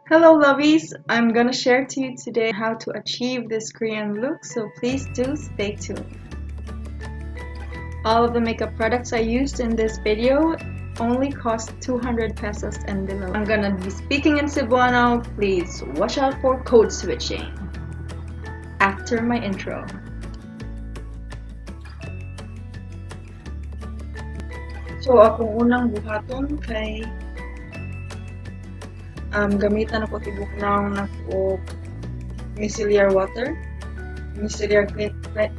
Hello lovies! I'm gonna share to you today how to achieve this Korean look, so please do stay tuned. All of the makeup products I used in this video only cost 200 pesos and below. I'm gonna be speaking in Cebuano. Please watch out for code switching after my intro. So, akong unang buhaton kay gamitan ako tibok nawong nako og micellar water, micellar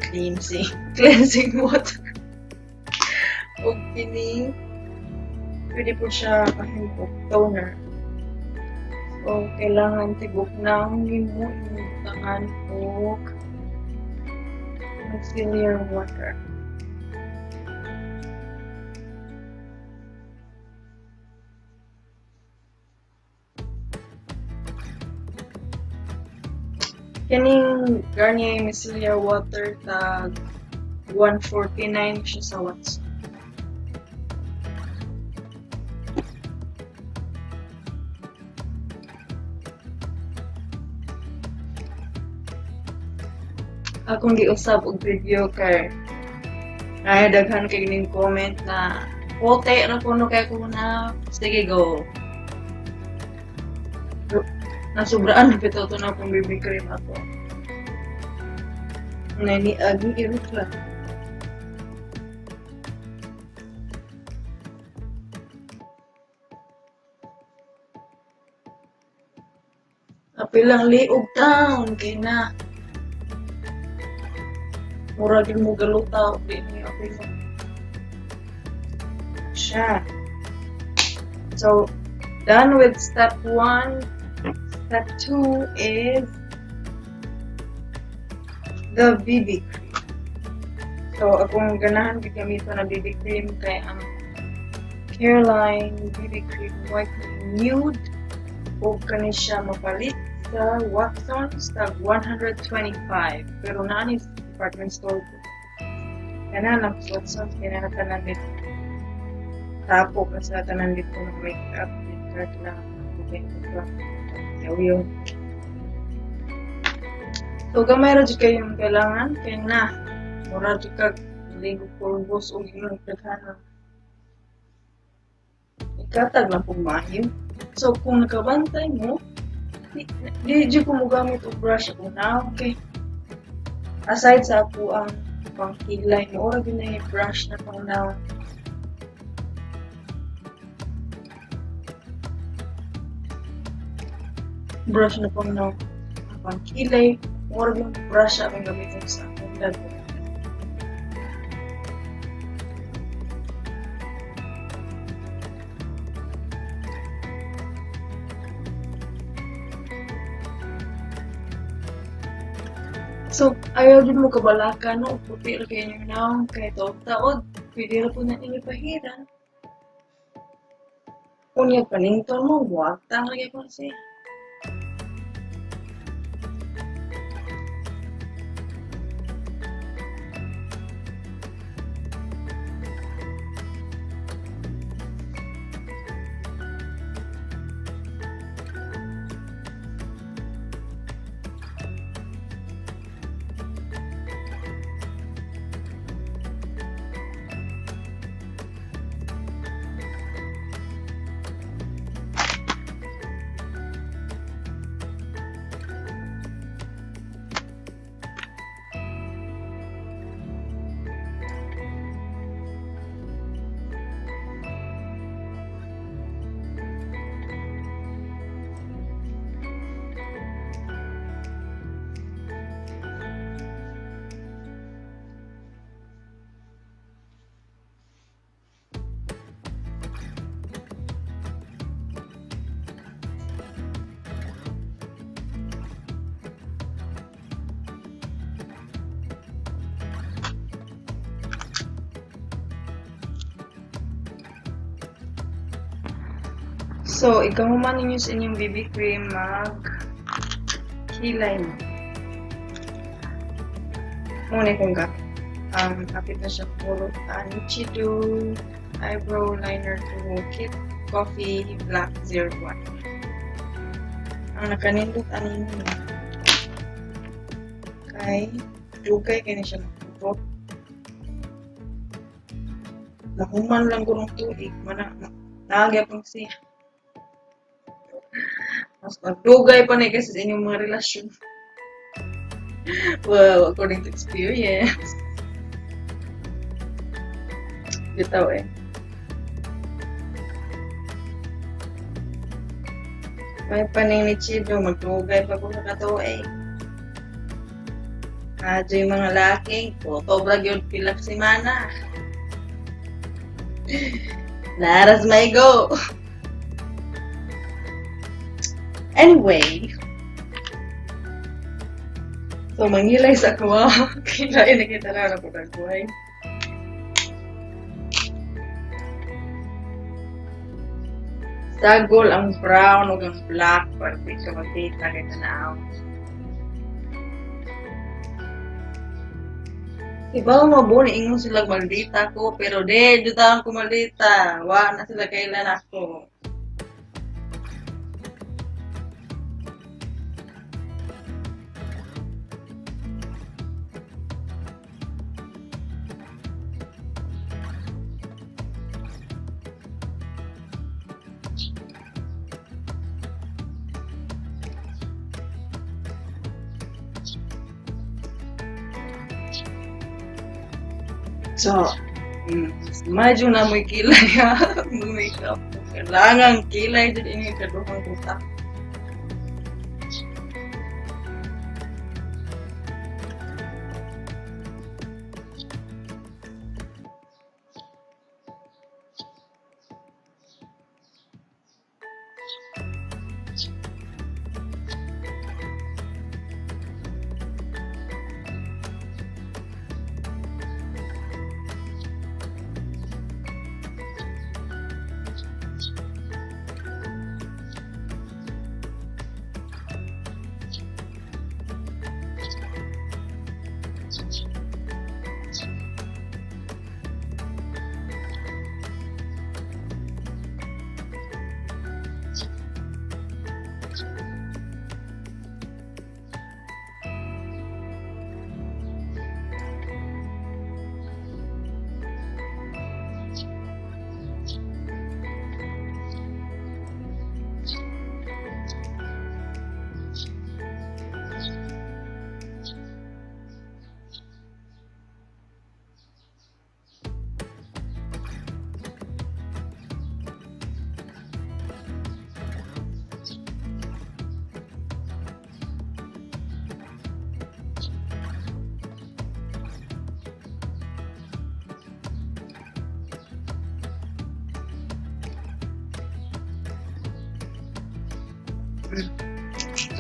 cleansing cleansing water. Ug kini pwede po siya mahimo og toner. So, kailangan tibok nawong nimo imong butangan og micellar water. Kining Garnier Micellar Water tag 149 siya sa Watson. Akong giusab og video kay ay daghan kay ning comment na puti ra kuno kay ko na sige go. Nasubraan na bitaw to na akong BB cream ako. Na ni agi irot lang. Apil lang liog town kay na. Mura gyud mo galutaw di ni apil mo. Siya. So, done with step 1. Step 2 is the BB cream. So, akong ganahan gamiton na BB cream kay ang Careline BB Cream Whitening Nude o kani siya mapalit sa Watsons tag 125, pero naa ni sa department store ko. Ganahan ako sa Watsons kay naa tanan dito. Tapo ka sa tanan dito ng makeup dito kailangan ako kay yun. So, gamay ra jud kayong kailangan kay na mura jud kag ligo pulbos og imong daghanon. Ikatag lang pong maayo. So, kung nakabantay mo, di jud ko mogamit og brush ako na, okay. Aside sa ako ang pangkilay, mao ra gyud na yung brush na pang nawong. Brush na pang nawong. Ang pangkilay, mao ra gyud brush akong gamiton sa akong dagko. So, ayaw din mo kabalaka, no? Puti ra kayo inyong nawong, kay taod-taod, pwede ra po na ninyo pahiran. Unya, panington mo, wagtang lagi ko siya. So, ikahuman ninyo sa inyong BB cream, mag-kilay mo. Muna kong gamit. Kapit na siya puro Nichido Eyebrow Liner Duo Kit Coffee Black 01. Ang nakanindot ani niya kay dugay kay ni siya makurot. Nahuman lang ko ng tuig, mana nagyapon siya. Mas magdugay pa ni kasi sa inyong mga relasyon. Well, according to experience. Bitaw eh. May paning ni Chido, magdugay pa ko sa katuig. Adyo yung mga laki, photo yun pilak si Mana. Naras may go. Anyway, so mangilay sa ako ah. Kailain na kita na ako nagbuhay. Sagol ang brown ug ang black para di ka makita kay tanaw. Ibaw mo bo ingon sila maldita ko pero di jud ko maldita. Wa na sila kailan ako. So, medyo na mo'y kilay ha. Makeup. Kailangan kilay dyan inyong kaduhang utak.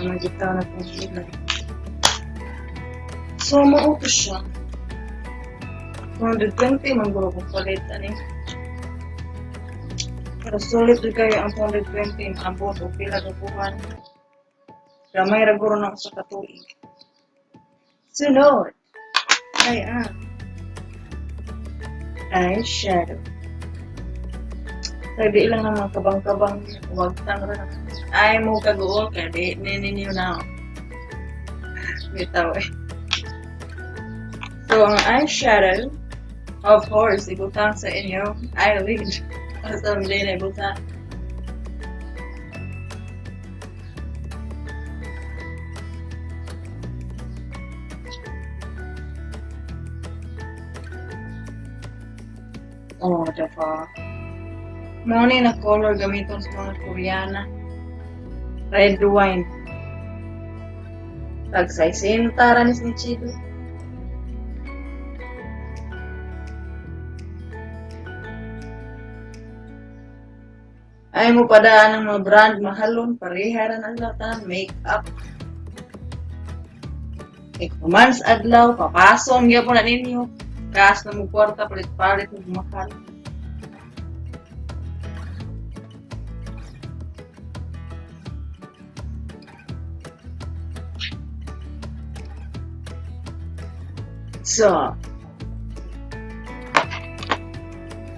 Magita na po sila. So, mao to siya. 220 man guro kung palit ani. Pero sulit jud kayo ang 220 maabot og pila ka buwan. Gamay ra guro na sa katuig. Sunod ay ang eyeshadow. So, di lang naman kabang-kabang wag tang ra. Ay mo kaguol ka di ni ninyo na. Bitaw eh. So, ang eyeshadow, of course, ibutang sa inyong eyelid. Asa mo na ibutang. Oh, diba? Mao ni na color gamiton sa mga Koreana. Red wine. Tag 60 ra ni Chido. Ay mo padaan ang mga brand mahalon pareha ra na sila tanan make-up. Humans adlaw papason gyapon na ninyo. Kas na mo kwarta palit-palit mo mahal. So,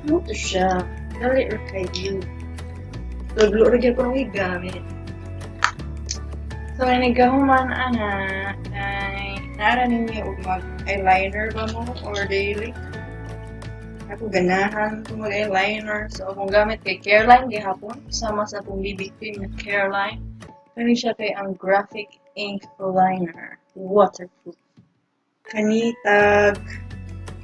ano to siya? Dali ra kayo. Tudlo ra gyud ko gamit. So, nagahuman ana kay nara ninyo og mag eyeliner ba mo or daily? Ako ganahan ko mag eyeliner. So, akong gamit kay Careline gihapon sama sa akong BB cream na Careline. Kani siya kay ang Graphic Ink Liner, waterproof. Kani tag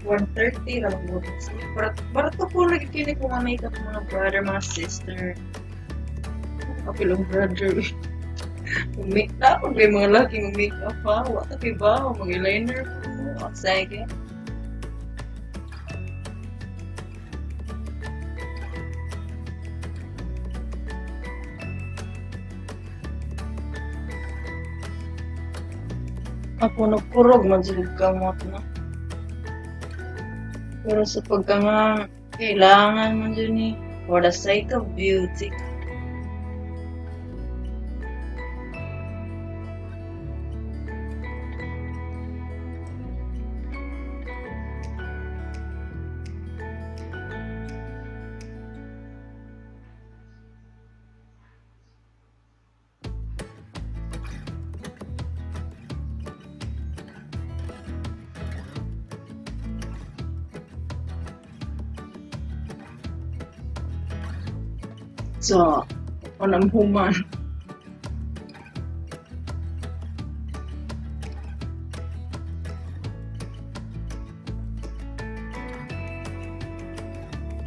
130 ra man gud siya. Barato po lagi kini ko mga makeup mga brother, mga sister. Ako lang brother. Make up, may mga lagi mag makeup ha. Wa ta kay ba mag eyeliner ko. Sige. Ako nagkurog man sa gamot na. Pero sa pagka kailangan man dyan eh. For the sake of beauty. So, anong human.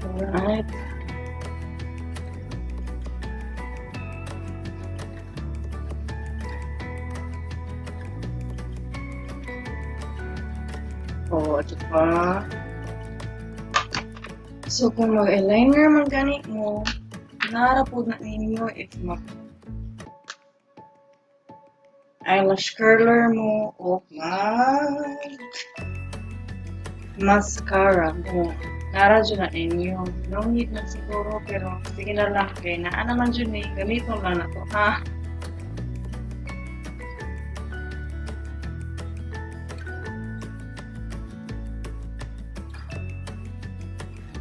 Alright. Oh, ito pa. So, kung mag-eyeliner man gani mo, nara po na ninyo if mag eyelash curler mo o mag mascara mo. Nara dyan na ninyo. No need na siguro, pero sige na lang kay naa naman dyan eh. Gamiton lang na to, ha?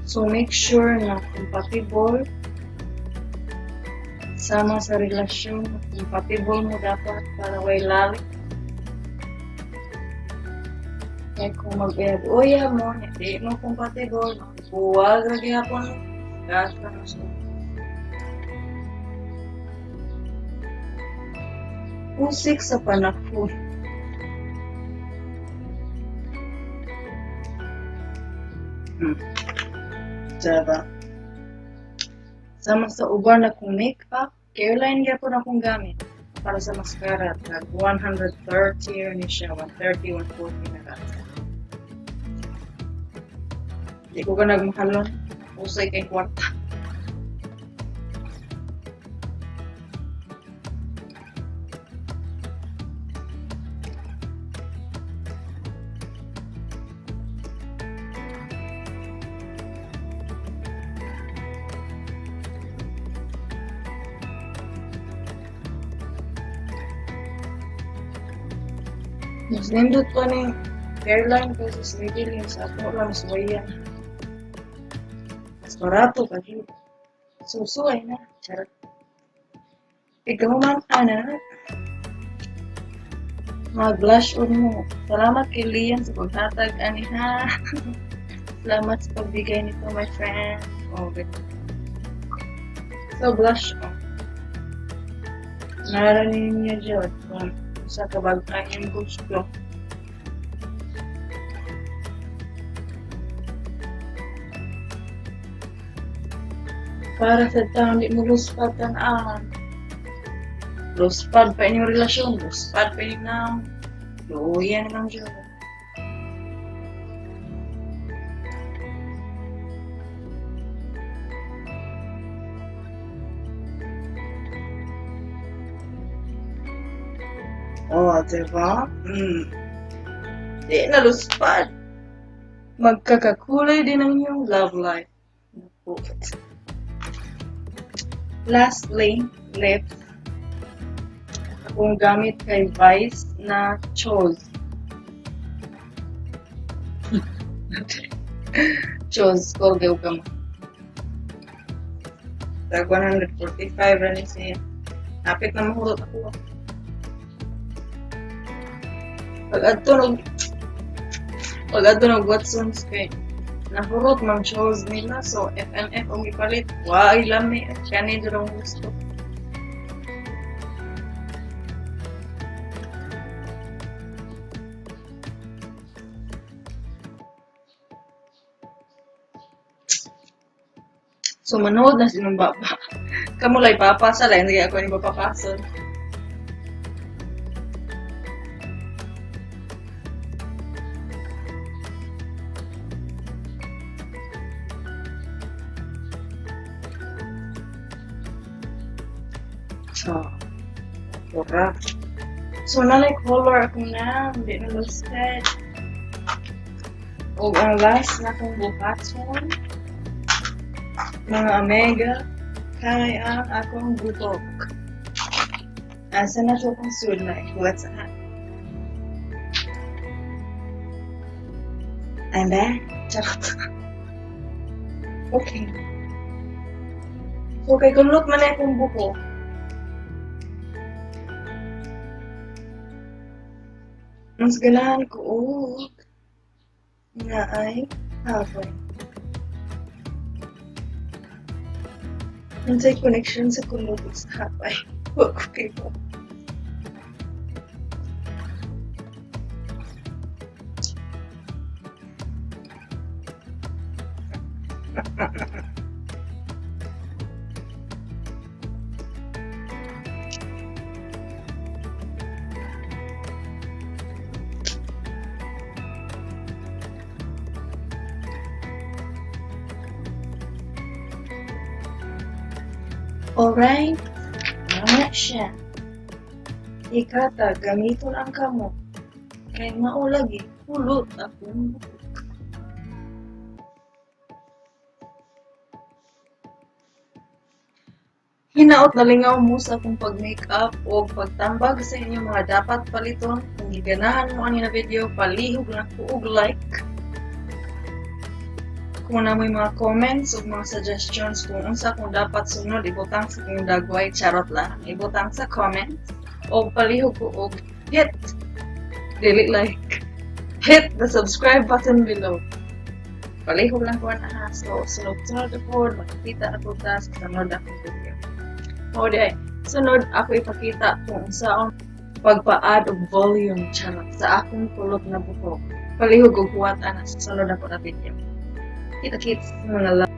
So, make sure na compatible sama sa relasyon, compatible mo dapat para way lalik. Kaya kung mag-uyab-uyab mo, hindi mo compatible, buwag ra gihapon, gas na mo siya. Usik sa panahon. Diba? Sama sa uban na kong makeup, Careline gyapon akong gamit para sa mascara. Tag 130 ni siya, 130, 140 na rat. Di ko ka nagmahalon. Usay kay kwarta. Mas nindot pa ni Careline kaysa sa Maybelline sa ato lang suwayan. Mas barato pa yun. Susuway na. Charot. Ikaw man, ana. Mag-blush on mo. Salamat kay Lian sa paghatag, ani ha. Salamat sa pagbigay nito, my friend. Oh, ganun. So, blush on. Naranin niyo dyan kung sa kabag-an yung gusto. Para sa taong di mo luspad tan-awan. Luspad pa inyong relasyon, luspad pa inyong naong. Luya na lang dyan. Oh, diba? Di na luspad. Magkakakulay din ang inyong love life. Naku. Lastly, lips. Akong gamit kay Vice na Chose. Chose, ko gyud ka mo. Tag 145 ra ni siya. Napit na mahurot ako. Pag adto nog Watson's kay nahurot mang shows nila, so FNF ang gipalit. Wa ay lami, kani jud ang gusto. So manood na sinong baba. Kamu lay papasa lang, hindi ako ni papapason. So, pura. So, nalay color akong na, hindi na lusted. Og ang last na akong buhaton, mga amega, kay ang akong buhok. Asa na to akong sulay? What's up? I'm back. Charot. Okay. So, kay kulot man na akong buhok. Mas ganahan ko og nga ay hapon. Unsay connection sa kulot ug sa hapay? Wa ko kibaw. Alright, mao na siya. Ikata, gamiton ang kamot. Kay mao lagi, kulot akong buhok. Hinaot nalingaw mo sa akong pag-makeup o pagtambag sa inyong mga dapat paliton. Kung giganahan mo ani na video, palihog na ko og like. Kung naa mo'y mga comments o mga suggestions kung unsa akong dapat sunod, ibutang sa akong dagway, charot lang. Ibutang sa comments o palihog ko og hit, dili like, hit the subscribe button below. Palihog lang ko na ha. So, sunod-sunod ako, makikita na po ta sa sunod akong video. O di ay, sunod ako ipakita kung unsaon pagpa-add og volume, charot, sa akong kulot na buhok. Palihog og huwat ana sa sunod ako na video. Kita-kits, mga love.